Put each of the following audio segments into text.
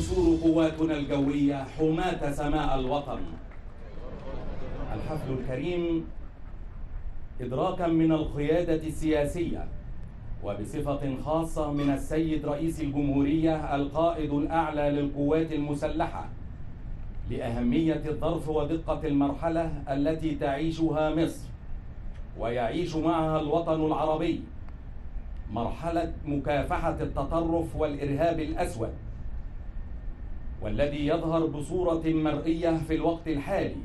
جسور قواتنا الجوية حماة سماء الوطن. الحفل الكريم إدراكا من القيادة السياسية وبصفة خاصة من السيد رئيس الجمهورية القائد الأعلى للقوات المسلحة لأهمية الظرف ودقة المرحلة التي تعيشها مصر ويعيش معها الوطن العربي، مرحلة مكافحة التطرف والإرهاب الأسود، والذي يظهر بصورة مرئية في الوقت الحالي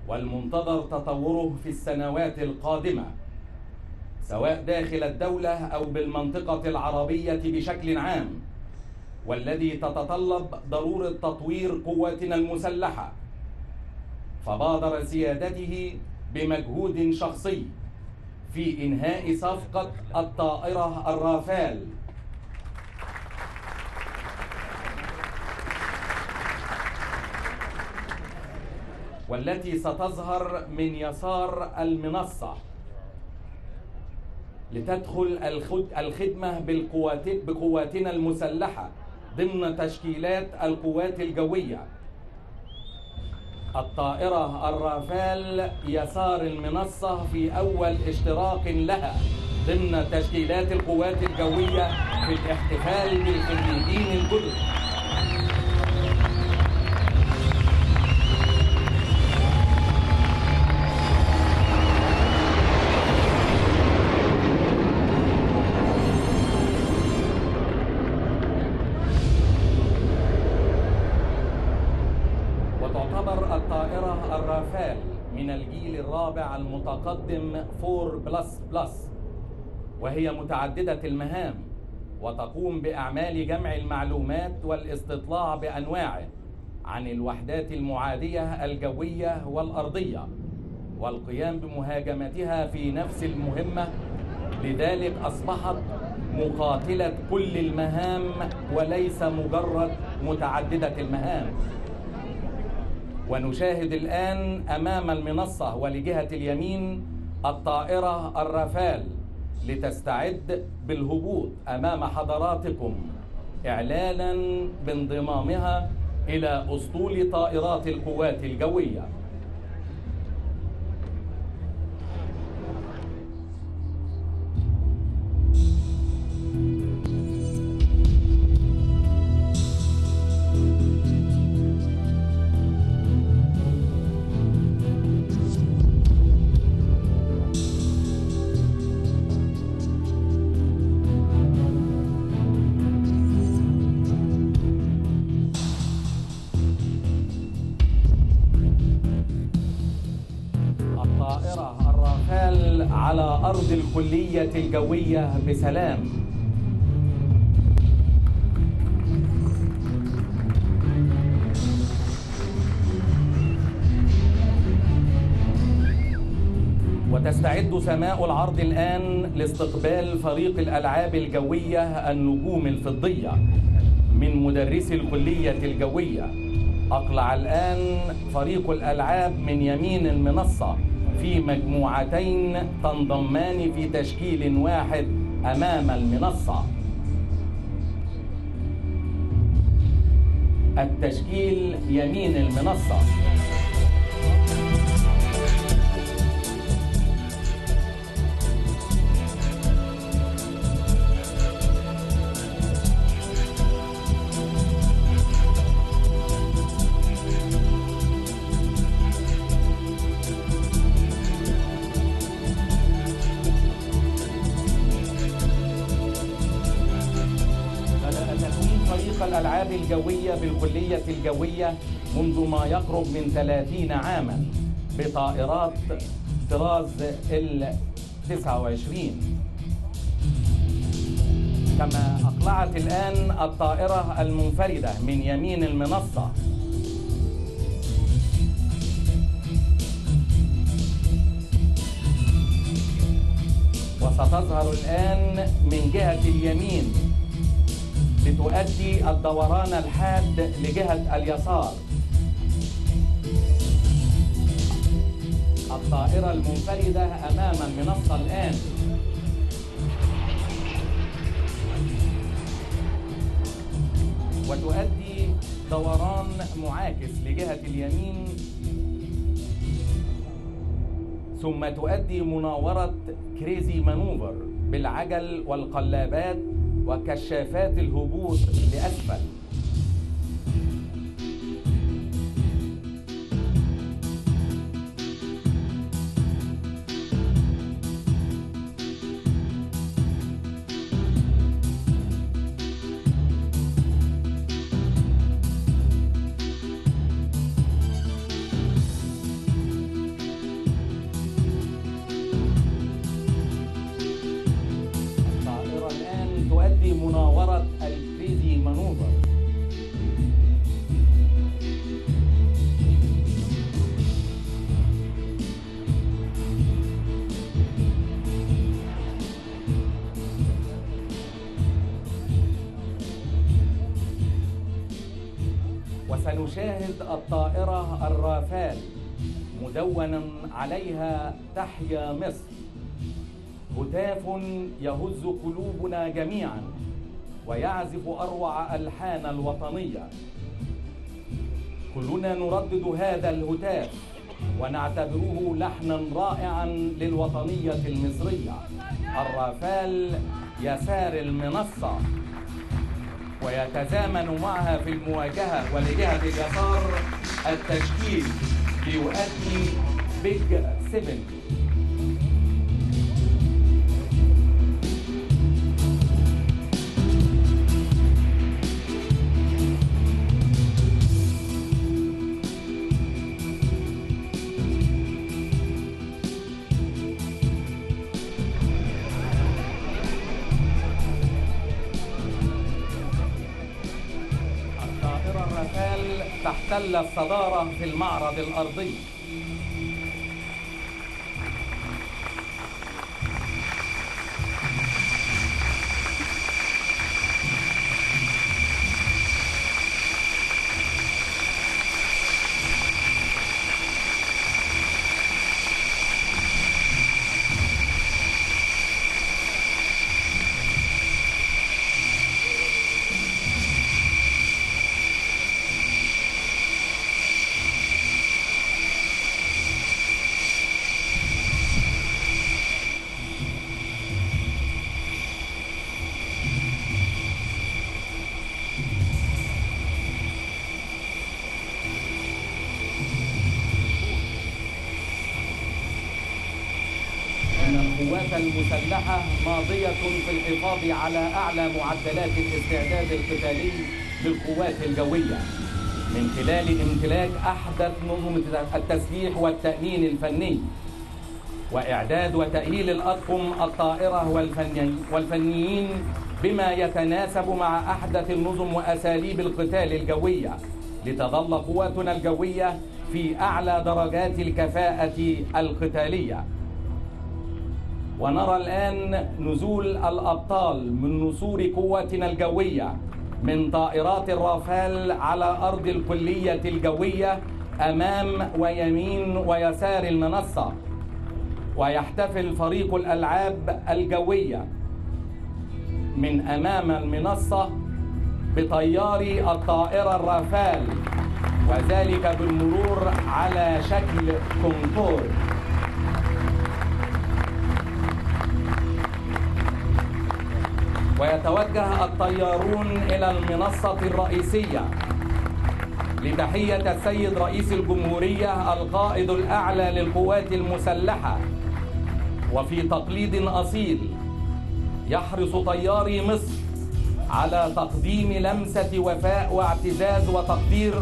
والمنتظر تطوره في السنوات القادمة، سواء داخل الدولة أو بالمنطقة العربية بشكل عام، والذي تتطلب ضرورة تطوير قواتنا المسلحة. فبادر سيادته بمجهود شخصي في إنهاء صفقة الطائرة الرافال والتي ستظهر من يسار المنصة لتدخل الخدمة بقواتنا المسلحة ضمن تشكيلات القوات الجوية. الطائرة الرافال يسار المنصة في أول اشتراك لها ضمن تشكيلات القوات الجوية في الاحتفال بالخريجين الجدد. وتعتبر الطائرة الرافال من الجيل الرابع المتقدم 4++، وهي متعددة المهام وتقوم بأعمال جمع المعلومات والاستطلاع بأنواعه عن الوحدات المعادية الجوية والأرضية والقيام بمهاجمتها في نفس المهمة. لذلك أصبحت مقاتلة كل المهام وليس مجرد متعددة المهام. ونشاهد الآن أمام المنصة ولجهة اليمين الطائرة الرافال لتستعد بالهبوط أمام حضراتكم إعلانا بانضمامها إلى أسطول طائرات القوات الجوية. الطائرة الرافال على أرض الكلية الجوية بسلام. وتستعد سماء العرض الآن لاستقبال فريق الألعاب الجوية النجوم الفضية من مدرسي الكلية الجوية. أقلع الآن فريق الألعاب من يمين المنصة في مجموعتين تنضمان في تشكيل واحد أمام المنصة. التشكيل يمين المنصة. الألعاب الجوية بالكلية الجوية منذ ما يقرب من 30 عاما بطائرات طراز ال-29، كما أقلعت الآن الطائرة المنفردة من يمين المنصة. وستظهر الآن من جهة اليمين لتؤدي الدوران الحاد لجهة اليسار. الطائرة المنفردة أمام المنصة الآن. وتؤدي دوران معاكس لجهة اليمين، ثم تؤدي مناورة كريزي مانوفر بالعجل والقلابات وكشافات الهبوط لأسفل. تؤدي مناورة الكريزي مانوفر. وسنشاهد الطائرة الرافال مدونا عليها تحيا مصر، هتاف يهز قلوبنا جميعا ويعزف أروع ألحان الوطنية. كلنا نردد هذا الهتاف ونعتبره لحنا رائعا للوطنية المصرية. الرافال يسار المنصة ويتزامن معها في المواجهة ولجهة اليسار التشكيل ليؤدي بيج 7. تحتل الصدارة في المعرض الأرضي. القوات المسلحة ماضية في الحفاظ على أعلى معدلات الاستعداد القتالي للقوات الجوية من خلال امتلاك أحدث نظم التسليح والتأمين الفني، وإعداد وتأهيل الأطقم الطائرة والفنيين بما يتناسب مع أحدث النظم وأساليب القتال الجوية، لتظل قواتنا الجوية في أعلى درجات الكفاءة القتالية. ونرى الآن نزول الأبطال من نسور قواتنا الجوية من طائرات الرافال على أرض الكلية الجوية أمام ويمين ويسار المنصة. ويحتفل فريق الألعاب الجوية من أمام المنصة بطيار الطائرة الرافال، وذلك بالمرور على شكل كونكور. ويتوجه الطيارون إلى المنصة الرئيسية لتحية السيد رئيس الجمهورية القائد الأعلى للقوات المسلحة. وفي تقليد أصيل يحرص طياري مصر على تقديم لمسة وفاء واعتزاز وتقدير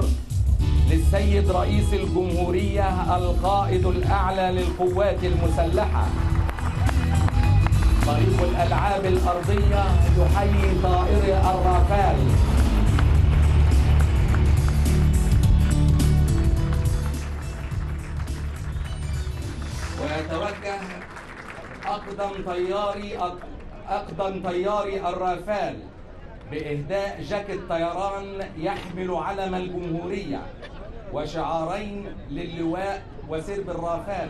للسيد رئيس الجمهورية القائد الأعلى للقوات المسلحة. فريق الألعاب الأرضية يحيي طائر الرافال. ويتوجه أقدم طياري الرافال بإهداء جاكيت طيران يحمل علم الجمهورية وشعارين للواء وسرب الرافال.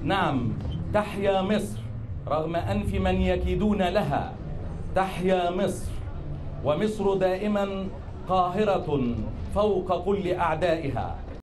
نعم، تحيا مصر رغم أنف من يكيدون لها. تحيا مصر، ومصر دائما قاهرة فوق كل أعدائها.